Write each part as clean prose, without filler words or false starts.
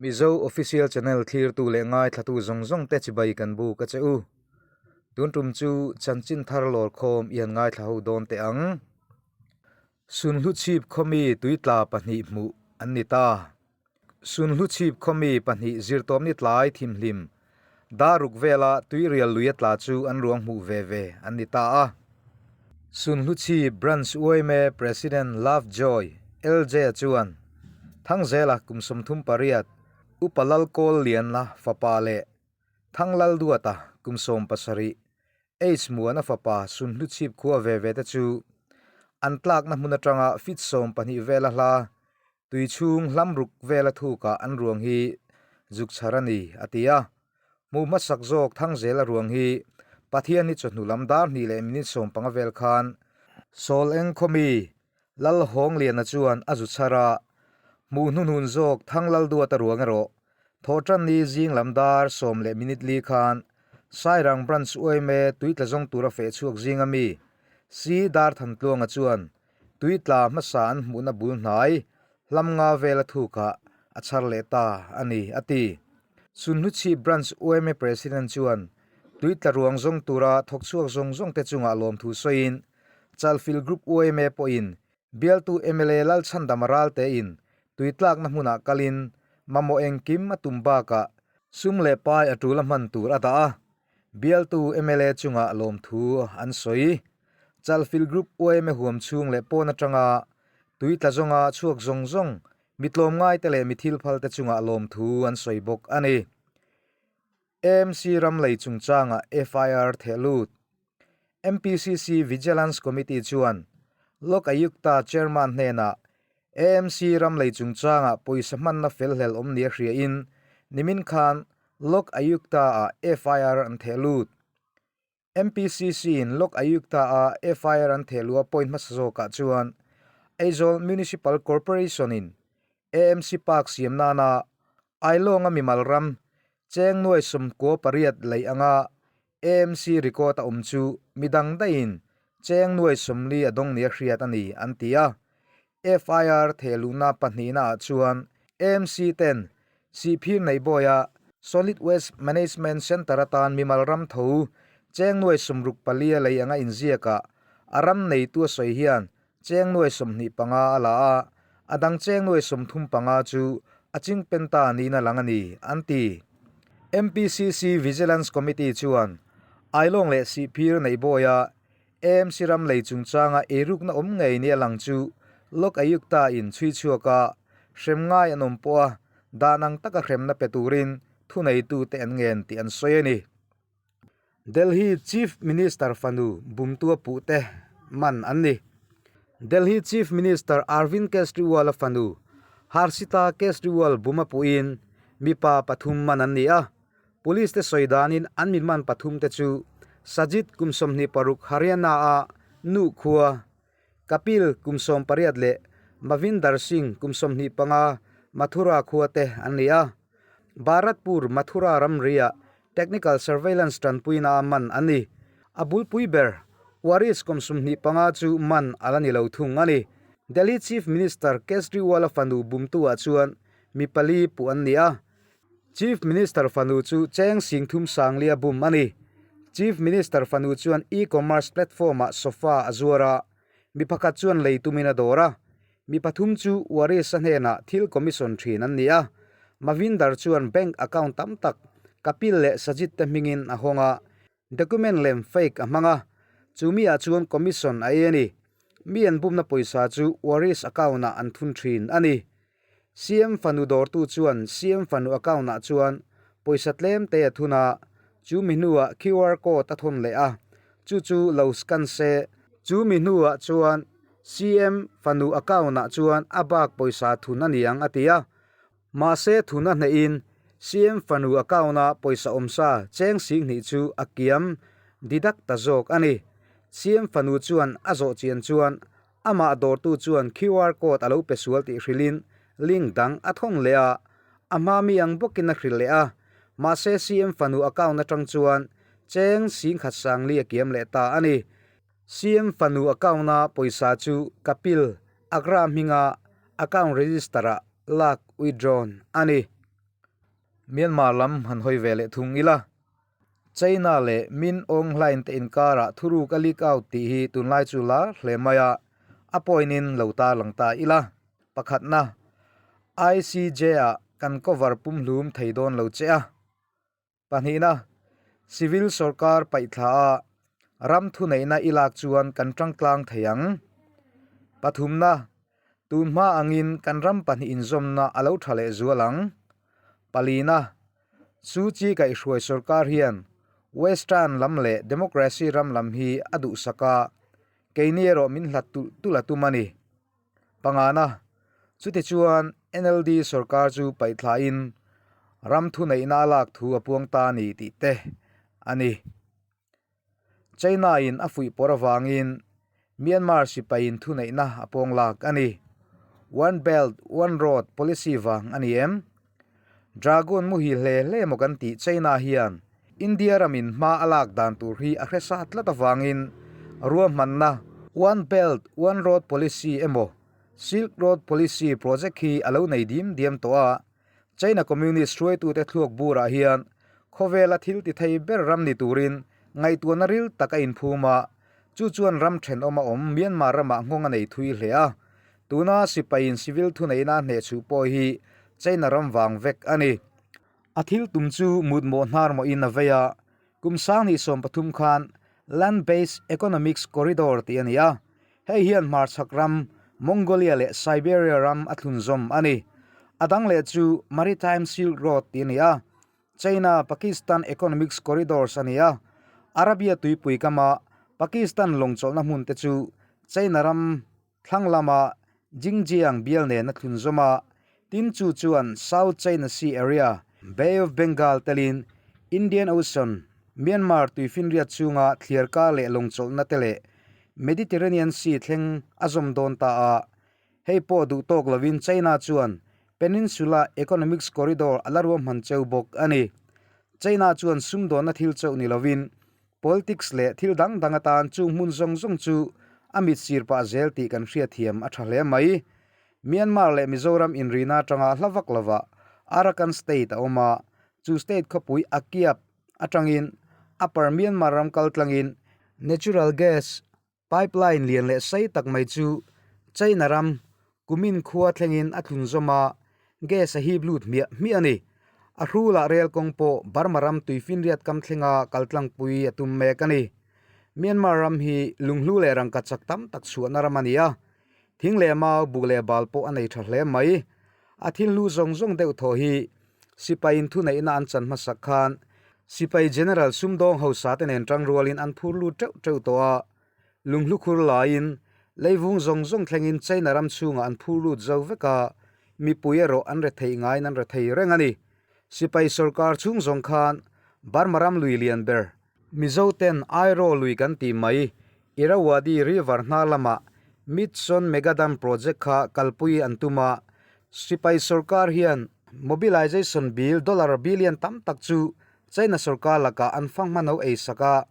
Mizo Official Channel thlirtu leh ngaithlatu zawng zawng te chibai kan buk a che u. Tun tum chu chanchin thar lawr khawm i han ngaithla ho dawn teh ang. Sunhluchhip khawmi tuitla pahnih hmuh an ni ta. Sunhluchhip khawmi pahnih zirtawpni tlai thimhlim Daruk vela tuirial lui a tla chu an ruang hmuh ve ve an ni ta a. Sunhluchhip Branch yma President Love Joy, LJ, chuan Thangzela kum 38, Upa Lalkawl Lianna fapa leh Thanglalduata kum 17, H Muana fapa Sunhluchhip khua ve ve te chu an tlakna hmun atanga feet 12 vela hla Tui chhung hlam ruk vela thukah an ruang hi zuk chhar a ni, a ti a. Hmuh hmasak zawk Thangzela ruang hi Pathian hi chawhnu lam dar hnih leh minute 15 vel khan Sawl eng khawmi Lalhawngliana chuan a zu chhar a, hmuh hnuhnun zawk Thanglalduata ruang erawh Thawhtanni zing lam dar sawm leh minute li khan Sairang Branch yma tuitla zawng tura feh chhuak zinga mi Si Darthantluanga chuan Tui tla hmasa an hmuhna bul hnai hlam nga vela thukah a chhar leh ta a ni, a ti. Sunhluchhip Branch yma President chuan tui tla ruang zawng tura thawk chhuak zawng zawng te chungah lawmthu sawiin Chalfil Group yma pawhin bialtu mla Lalchhandama Raltein tui tlakna hmunah kalin mamawh engkim a tum bakah sum leh pai a tul a hman tur a dah a, bialtu mla chungah lawmthu an sawi. Chalfil Group yma huam chhung leh pawn atanga tui tla zawnga chhuak zawng zawng mi tlawmngai te leh mi thil phal te chungah lawmthu an sawi bawk a ni. AMC ram lei chungchanga FIR theh lut MPCC Vigilance Committee chuan Lok Ayukta Chairman hnenah AMC ram lei chungchanga pawisa hmanna felhlel awm nia hriain nimin khan Lok Ayukta-ah FIR an theh lut. MPCC-in Lok Ayukta-a FIR an theh luh a point hmasa zawkah chuan Aizawl Municipal Corporation-in AMC Park siam nana Ailawnga mimal ram cheng nuai 98 lei anga AMC record a awm chu midang daihin cheng nuai 40 a dawng nia hriat a ni an ti a. FIR thehluhna pahnihnaah chuan AMC ten Sihphir Neihbawia Solid Waste Management Centre atan mimal ram tho cheng nuai 64 a lei anga inziakah a ram neitu a sawi hian cheng nuai 25 a la a, a dang cheng nuai 35 chu a chingpen ta niin a lang a ni, an ti. MPCC Vigilance Committee chuan Ailawng leh Sihphir Neihbawia AMC ram lei chungchanga eirukna awm ngei nia lang chu Lok Ayukta in chhui chhuak a, hrem ngai an awm pawh a, dan ang taka hremna pe turin thuneitute an ngen tih an sawi a ni. Delhi Chief Minister fanu bumtua puhte man an ni. Delhi Chief Minister Arvind Kejriwal-a fanu Harshita Kejriwal buma puhin mipa pathum man an ni a. Police te sawi danin an mitman pathum te chu Sajid kum 26 Haryana a nu khua, Kapil kum 18 leh Mavinder Singh kum 25 Mathura khua te an ni a. Bharatpur Mathura ramriah Technical Surveillance tanpuina a man an ni. A bulpui ber Waris kum 25 chu man a la ni lo thung a ni. Delhi Chief Minister Kejriwal-a fanu bumtu-ah chuan mi pali puh an ni a. Chief Minister fanu chu cheng sing thum sang lia bum a ni. Chief Minister fanu chuan e-commerce platform-ah sofa a zuar a, mi pakhat chuan lei tumin a dawr a. Mi pathum chu Waris-a hnenah thil commission thin an ni a. Mavinder chuan bank account tam tak Kapil leh Sajid te hmingin a hawng a, document lem fake a hmang a, chu miah chuan commission a ei a ni. Mi an bumna pawisa chu Waris account-ah an thun thin a ni. CM fanu dawrtu chuan CM fanu account-ah chuan pawisa tlem te a thun a, chu mi hnuah QR code a thawn leh a, chu chu lo scan se. Chu mi hnuah chuan CM fanu account-ah chuan a bak pawisa thun a ni ang a ti a. Mahse thun a hnehin CM fanu account-a pawisa awmsa cheng 2000 chu a kiam deduct ta zawk a ni. CM fanu chuan a zawh chian chuan Amah dawrtu chuan QR code a lo pe sual tih hrilhin link dang a thawn leh a, a hma mi ang bawkin a hrilh leh a. Mahse CM fanu account atang chuan cheng 10,000 sangli a kiam leh ta a ni. CM fanu account-a pawisa chu Kapil Agra hminga account register-ah lak withdrawn a ni. Myanmar lam han hawi ve leh thung ila. China leh Min Aung Hlaing te inkarah thuruk a leak out tih hi tunlai chu lar hle mai a, a point in lo tarlang ta ila. Pakhatna, ICJ ah kan cover pumhlum thei dawn lo che a. Pahnihna, Civil sorkar paihthla a ram thuneihna i lak chuan kan tangtlang thei ang. Pathumna, Tunhma angin kan ram pahnih inzawmna a lo tha leh zual ang. Palina, Chu chi kaihhruai sorkar hian Western lam leh democracy ram lam hi a duhsak a, keini erawh min hlat tulh tulh a tum a ni. Pangana, Chutichuan NLD sorkar chu paihthlain ram thuneihna a lak thu a puang ta a ni tih te a ni. China-in a fuih pawr avangin Myanmar sipaiin thuneihna a pawng lak a ni. One Belt, One Road policy vang a ni em? Dragon muhil hle hle maw kan tih China hian India ramin hma a lak dan tur hi a hre sa tlat avangin ruahmanna One Belt, One Road policy emaw Silk Road policy project hi a lo nei dim diam tawh a, China Communist hruaitute thluak burah hian khawvela thil ti thei ber ram ni turin ngaihtuahna ril tak a inphum a, chu chuan ram thenawm a awm Myanmar ramah nghawng a nei thui hle a, tuna sipaiin civil thuneihna a hnehchhuh pawh hi China ram vang vek a ni. A thil tum chu mutmawh hnar mawhin a vei a, kum sang 33 khan Land Based Economics Corridor tih a ni a, hei hian hmarchhak ram Mongolia leh Siberia ram a thlunzawm a ni. A dang leh chu Maritime Silk Road tih a ni a, China Pakistan Economics Corridors a ni a, Arabia tuipui kama Pakistan lawng chawlhna hmun te chu China ram Thlang lama Xinjiang bial nen a thlunzawm a, tin chu chuan South China Sea area, Bay of Bengal telin Indian Ocean, Myanmar tuifinriat chhunga thliarkar leh lawngchawlhna te leh Mediterranean Sea thleng a zawm dawn ta a. Hei pawh duh tawk lovin China chuan Peninsula Economics Corridor a la ruahman cheu bawk a ni. China chuan sumdawnna thil chauh ni lovin Politics leh thil dang dang atan chung hmun zawng zawng chu a mit sir pah zel tih kan hriatthiam a tha hle mai. Myanmar leh Mizoram inrina atanga hla vak lovah Arakan State a awm a, chu state khawpui Akyab atangin Upper Myanmar ram kal tlangin natural gas Pipeline lian leh sei tak mai chu China ram kumin khua thlengin a thlunzawm a, gas a hip lut hmiah hmiah a ni. A hrulah rel kawng pawh Burma ram tuifinriat kam thlenga kaltlangpui a tum mek a ni. Myanmar ram hi lunghlu leh rangka chak tam tak chhuahna ram a ni a, thing leh mau, buk leh bal pawh a nei tha hle mai. A thil hlu zawng zawng deuh thaw hi Sipaiin thuneihna an chan hmasak khan Sipai General sumdawng hausa te nen tangrualin an phur lut teuh teuh tawh a, lunghlu khur laiin leivung zawng zawng thlengin China ram chhungah an phur lut zo vek a, mipui erawh an rethei ngaiin an rethei reng a ni. Sipai sorkar chhung zawng khan Burma ram lui lian ber, Mizo ten Airaw lui kan tih mai, Irrawaddy River hnar lamah Myitsone Mega Dam Project kha kalpui an tum a, sipai sorkar hian Mobilization Bill dollar billion tam tak chu China sorkar lakah an fang hman ho ei sak a,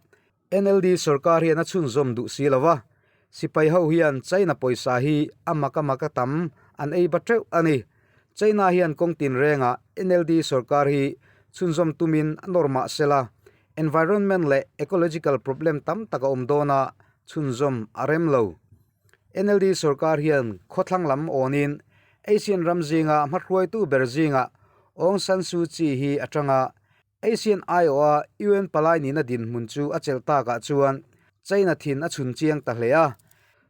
NLD sorkar hian a chhunzawm duh si lo va, sipai ho hian China pawisa hi a mak a mak a tam an ei ba teuh a ni. China hian kawng tinrengah NLD sorkar hi chhunzawm tumin a nawr mah sela, environment leh ecological problem tam tak a awm dawn a, chhunzawm a rem lo. NLD sorkar hian khawthlang lam awnin Asian ram zinga hmahruaitu ber zingah Aung San Suu Kyi hi a tang a, Asian aiawha UN palai nihna dinhmun chu a chelh takah chuan China thin a chhun chiang ta hle a.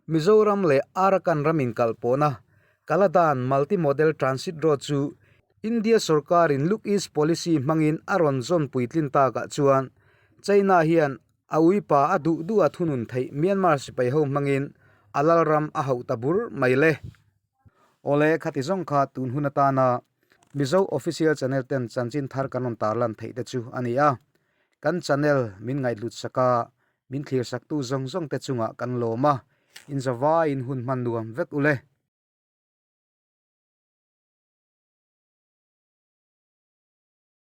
Mizoram leh Arakan ram inkalpawhna Kaladan Multi-Modal Transit Road chu India sorkarin Look East Policy hmangin a rawn zawn puitlin takah chuan China hian a uipa a duh duh a thunun theih Myanmar sipai ho hmangin a lalram a hauh ta bur mai le. Awle, khati zawng kha tun hun atana Mizo Official Channel ten chanchin thar kan rawn tarlan theih te chu a ni a. Kan channel min ngaihhlut sak a, min thlir saktu zawng zawng te chungah kan lawm a, inzavaiin hun hman nuam vek u le.